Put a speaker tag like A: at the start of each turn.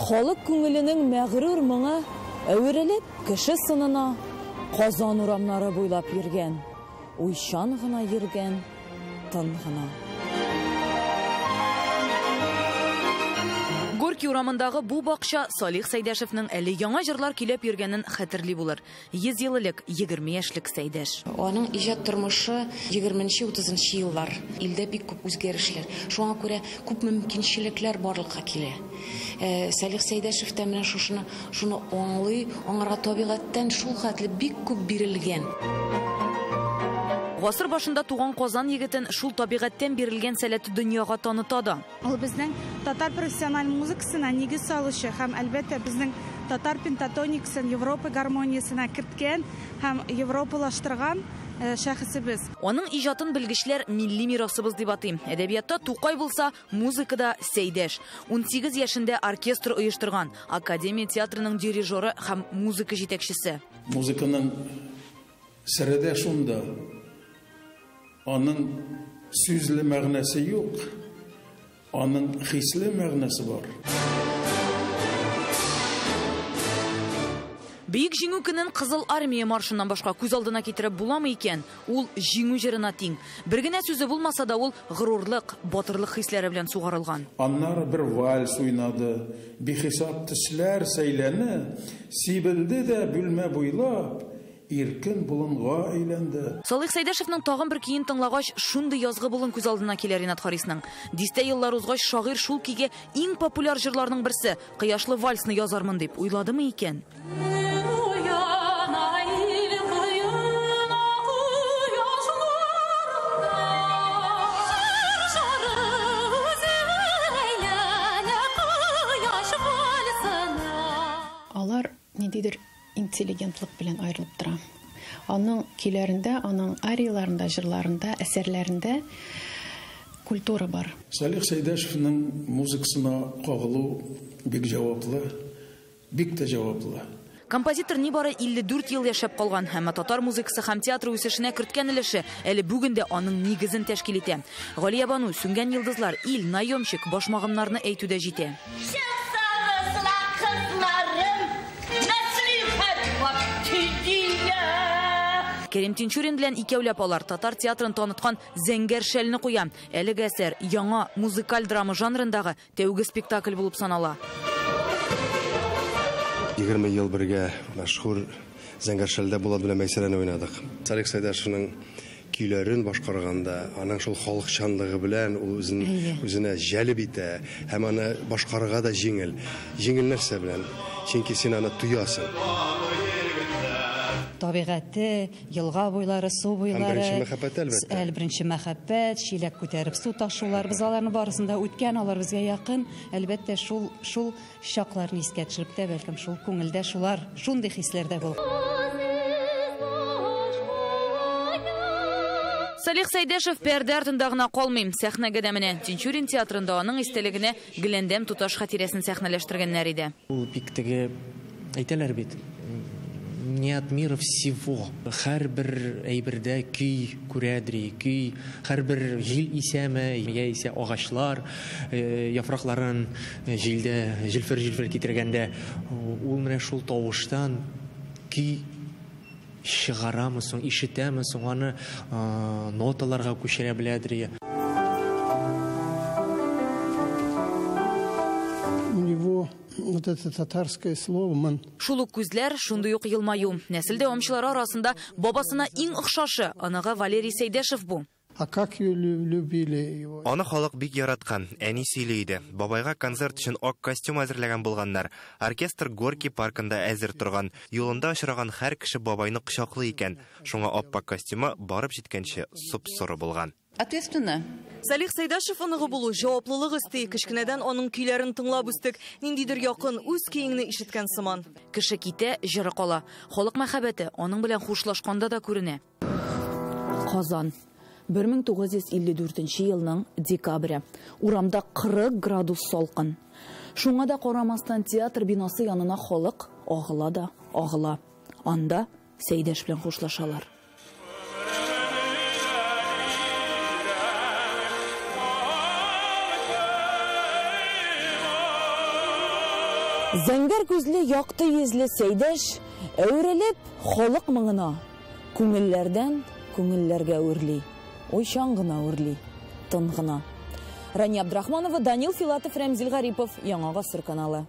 A: Халык күңеленең мәгърур моңы әверелеп кеше сынына Казан урамнары буйлап йөргән, уйчан гына йөргән, тын гына.
B: Горький урамындагы бу бакча Салих Сәйдәшевнең әле яңа җырлар көйләп йөргәнен хәтерли булыр. 100 ел элек 20 яшьлек Сәйдәш.
C: Аның иҗат тормышы 20-30 еллар. Илдә бик күп үзгәрешләр. Шуңа күрә күп мөмкинчелекләр барлыкка килә. Салих Сәйдәшев тә менә шушыны, шуны аңлый, аңарга табигатьтән шул хәтле бик күп бирелгән.
B: Гасыр башында туган Казан егетен шул табигатьтән бирелгән сәләте дөньяга таныта да.
D: Ул безнең татар профессиональ музыкасына нигез салучы һәм, әлбәттә, безнең татар пентатоникасын Европа гармониясенә керткән һәм европалаштырган шәхесебез.
B: Аның иҗатын белгечләр милли мирасыбыз дип атый. Әдәбиятта Тукай булса, музыкада Сәйдәш. 18 яшендә оркестр оештырган, Академия театрының дирижеры һәм музыка җитәкчесе.
E: Музыканың сере дә шунда. Аның сүзле мәгънәсе юк, аның хисле мәгънәсе бар.
B: Бөек Җиңү көнен Кызыл Армия маршыннан башка күз алдына китереп буламы икән? Ул җиңү җырына тиң. Бер генә сүзе булмаса да ул горурлык, батырлык хисләре белән сугарылган.
E: Аннары бер вальс уйнады, бихисап төсләр сәйләне, сибелде дә бүлмә буйлап, иркен болынга әйләнде.
B: Салих Сәйдәшевнең тагын бер көен тыңлагач, шундый язгы болын күз алдына килә Ринат Харисның. Дистә еллар узгач, шагыйрь шул көйгә иң популяр җырларның берсе Кояшлы вальсны язармын дип уйладымы икән?
F: Алар ниндидер интеллигентлык белән аерылып тора. Аның көйләрендә, аның арияларында, җырларында, әсәрләрендә культура бар.
E: Салих Сәйдәшевнең музыкасына кагылу бик җаваплы, бик тә җаваплы.
B: Композитор нибары 54 ел яшәп калган, әмма татар музыкасы һәм театры үсешенә керткән өлеше әле бүген дә аның нигезен тәшкил итә. Галия Бану, Сүнгән йолдызлар, Ил, Наемщик, башмагымнарны әйтү дә җитә. Керим Тинчурин белән икәүләп алар татар театрын таныткан Зәңгәр шәлне куя. Әлеге әсәр яңа музыкаль драма жанрындагы тәүге спектакль булып санала.
G: 20 ел бергә мәшһүр Зәңгәр шәлдә Булат белән Мәйсәрәне уйнадык. Салих Сәйдәшевнең көйләрен башкарганда, аның шул халыкчанлыгы белән ул үзен үзенә җәлеп итә һәм аны башкарырга да җиңел. Җиңел нәрсә белән? Чөнки син аны тоясың.
H: Табигате, елга буйлары, су буйлары.
G: Һәм беренче мәхәббәт, әлбәттә.
H: Әл беренче мәхәббәт, чиләк күтәреп су ташулар, без аларны барысын да үткән, алар безгә якын. Әлбәттә, шул чакларны искә төшереп тә, бәлкем шул күңелдә шулар, шундый хисләрдә булып.
B: Салих Сәйдәшев пәрдә артында гына калмый, сәхнәгә дә менә. Тинчурин театрында аның истәлегенә Гөләндәм туташ хатирәсен сәхнәләштергәннәр иде.
I: Ул бик теге әйтәләр бит, не от мира всего. Һәрбер әйбердә көй күрәдри, көй, һәрбер җил исәме, яисә агачлар яфракларын җилдә җилфер-җилфер китергәндә, ул менә шул тавыштан көй чыгарамы соң, ишетәме соң, аны ноталарга күчерә беләдри.
J: У него вот это татарское слово мын.
B: Шул ук күзләр, шундый ук елмаю. Нәсел дәвамчылары арасында бабасына иң охшашы оныгы Валерий Сәйдәшев бу.
J: А как ее любили его?
K: Аны халык бик яраткан, әни сөйли иде. Бабайга концерт өчен ак костюм әзерләгән булганнар. Оркестр Горький паркында әзер торган. Юлында очраган һәр кеше бабайны кочаклый икән. Шуңа аппак костюмы барып җиткәнче соп-соры булган.
L: Ответственно. Салих Сәйдәшев оныгы булу җаваплылык өсти. Кечкенәдән аның көйләрен тыңлап үстек. Ниндидер якын үз көеңне ишеткән сыман.
B: Кеше китә, җыры кала. Халык мәхәббәте аның белән хушлашканда да күренә. Казан. 1954 елның декабре. Урамда 40 градус салкын. Шуңа да карамастан театр бинасы янына халык агыла да агыла. Анда Сәйдәш белән хушлашалар.
A: Зәңгәр күзле, якты йөзле Сәйдәш әверелеп халык моңына, күңелләрдән күңелләргә үрли. Уйчан гына үрли, тын гына. Рания Абдрахманова, Данил Филатов, Рәмзил Гарипов, Яңа Гасыр каналы.